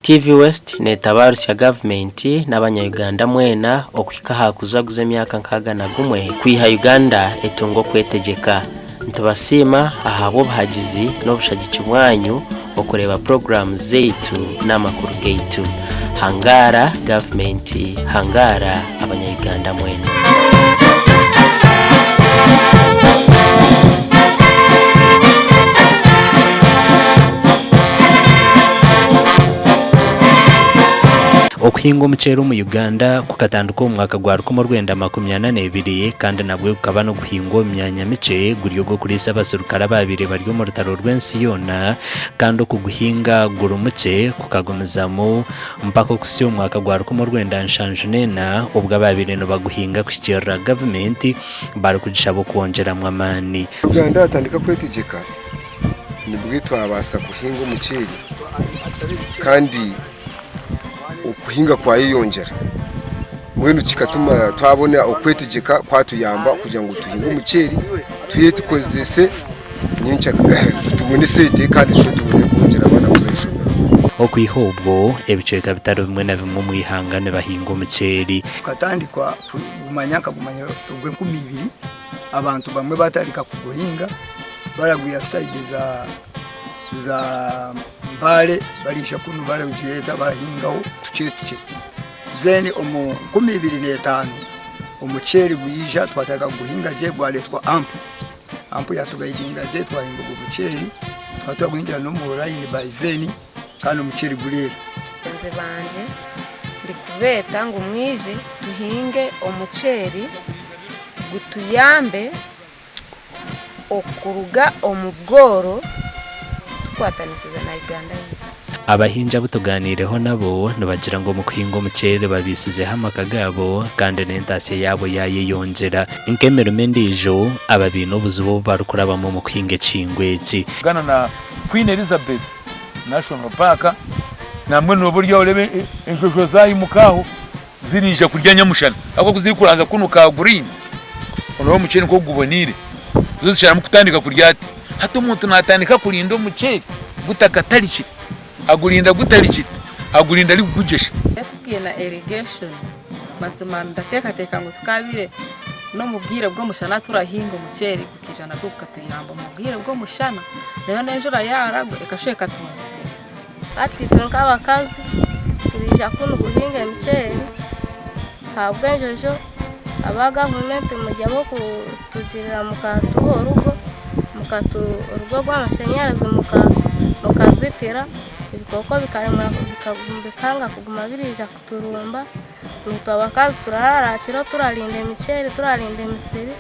TV West neetabaarusya gavumenti n'abanya-Uganda mwena okuhika aha kujaguza emyaka 61 kwiha Uganda etunga okwetegyeka. Nitubasiima ahabw'obuhagizi n'obushagiki bwanyu okureeba puroguraamu zaitu n'amakuru gaitu. Hangaara gavumenti, hangaara abanya-Uganda mwena. Okuhinga omuceeri omu Uganda kukatandika omu mwaka gwa 1942 kandi nabwe gukaba niguhingwa omu myanya mikye guri ogw'okuriisa abaserukare abaabaire bari omu rutaro rw'ensi yoona kandi okuguhinga guri mukye kukagumizamu mpaka okuhitsya omu mwaka gwa 1974 obwo abaabaire nibaguhinga kuhikiirira gavumenti barikugishaba okwongyeramu amaani. Uganda yatandika kwetegyeka nibwo twabaasa kuhinga omuceeri kandi okuhinga kwayeyongyera mbwenu kikatuma twabona okwetegyeka kwatuyamba kugira ngu tuhinge omuceeri tukozese nyenkya tubone esente kandi tubone kwongyera abaana kuza aha ishomero. Okwiha obwo, ebicweka bitari bimwe na bimwe omu ihanga nibahinga omuceeri. Gukatandikwa kugumanya nkagumanya ogw'enkumi ibiri abantu bamwe batandika kuguhinga baragwiha sayidi za za Mbale baraija kunu baragireeta barahingaho tukye tukye. Then omu 2005 omuceeri gwija twatandika kuguhinga gye gwareetwa AMPU. AMPU yatugayidinga gye twahinga ogwo muceeri tukaba turaguhingira n'omu layini by then kandi omuceeri gureera. Bagyenzi bangye ndikubeeta ngu mwije tuhinge omuceeri gutuyambe okuruga omu bworo tukwatanisize na Uganda yaitu. Abahingi abu tugaaniireho nabo nibagira ngu omu kuhinga omuceeri babiisizeho amaka gaabo kandi n'entaasya yaabo yaayeyongyera. Nk'emirimo endiijo, aba baine obuzibu obu barikurabamu omu kuhinga ekihingwa eki. Ghana na Queen Elizabeth National Park nambwenu nooba ori aho oreeba enjojo zaimuka aho ziriija kurya nyamushana ahabw'okuba ku zirikuranzya kunu ka green oreeba omuceeri nk'oku guboneire zo zisharamu kutandika kurya hati. Hati omuntu naatandika kurinda omuceeri gutakatarikire, agurinda gutarikire, agurinda arikugugyesha. Titwine irrigation mazima ndateekateeka ngu tukaabaire n'omu bwire bw'omushana turahinga omuceeri gukaija nagwo gukatuyamba omu bwire bw'omushana reero n'enjura yaaragwa ekashuba ekatwongyesereza. Hati itwe nk'abakazi turaija kunu kuhinga emiceeri ahabw'enjojo aba gavumenti muri ab'okutugirira mukatuha orugo orugo rw'amashanyarazi mukazitira ebikooko bikanga kuguma biriija kuturumba naitwe abakazi turaraara aha kiro turarinda emiceeri turarinda emisiri.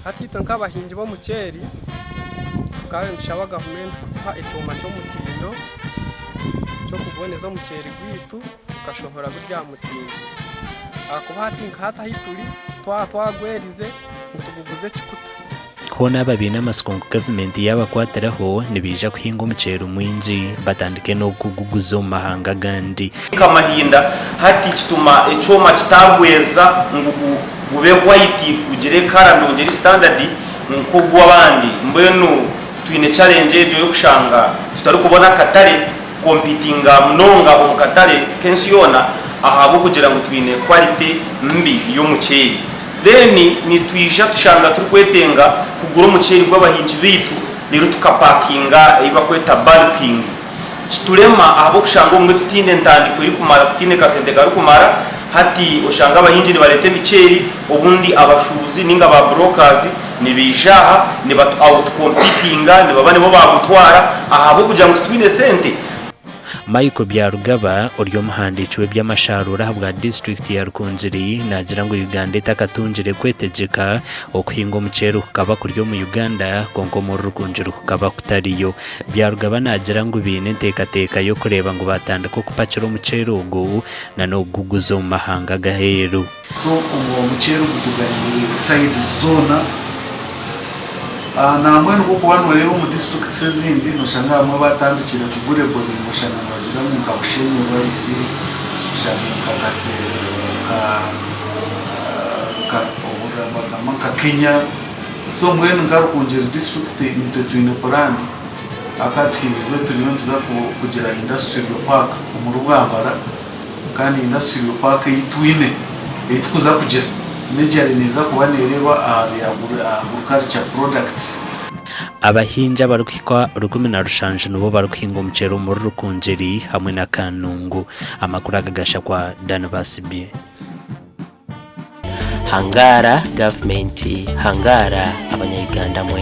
Hati itwe nk'abahingi b'omuceeri tukaba nitushaba gavumenti kutuha ekyoma ky'omutindo ky'okuboneza omuceeri gwaitu tukashohora guri aha mutindo ahakuba hati nka hati ahu turi twaba twagwerize nituguguza ekikuta. Hoona aba baine amatsiko ngu gavumenti yaabakwatiraho nibaija kuhinga omuceeri mwingi batandike n'okuguguza omu mahanga agandi. Nk'amahinda, hati kituma ekyoma kitagweza ngu gube white gugire colour nungi eri standard nk'ogw'abandi. Mbwenu twine challenge egyo y'okushanga tutarikubona akatare kukompitinga munonga omu katare k'ensi yoona ahabw'okugira ngu twine quality mbi y'omuceeri. Then nitwija tushanga turikwetenga kugura omuceeri gw'abahingi baitu reero tukapakinga ei barikweta bulking. Kiturema ahabw'okushanga obumwe tutaine ntandikwa erikumara, tutaine kasente karikumara. Hati oshanga abahingi nibareeta emiceeri, obundi abashuubuzi nainga ba brokers nibaija aha nibatu out competinga nibaba nibo baagutwara ahabw'okugira ngu titwine sente. Michael Byarugaba ori omuhandiiki w'eby'amasharuura ahabwa disiturikiti ya Rukungiri naagira ngu Uganda etakatungire kwetegyeka, okuhinga omuceeri kukaba kuri omu Uganda kwonka omuri Rukungiri kukaba kutariyo. Byarugaba naagira ngu baine enteekateeka y'okureeba ngu baatandika okupakira omuceeri ogu n'okuguguza omu mahanga ag'aheeru. So ogwo omuceeri gutuganiire sayidi zoona. Nambwenu ku orikuba noreeba omu disiturikiti ezindi noshanga abamwe batandikire kugureboringa oshanga nibagira ngu nka Bushenyi rice, oshange nka nka ohurira nibagamba nka Kenya. So mbwenu nka Rukungiri disiturikiti nitwe twine puraani. Akatuhindurwe turiyo nituza kugira industrial park omuri Bwambara kandi industrial park ei twine ei tukuza kugira majorly neeza kuba neereeba ahari agriculture products. Abahingi abarikuhika 17 nibo barikuhinga omuceeri omuri Rukungiri hamwe na Kanungu. Amakuru aga gashakwa Dan Basibye. Hangaara gavumenti, hangaara abanya Uganda mwena.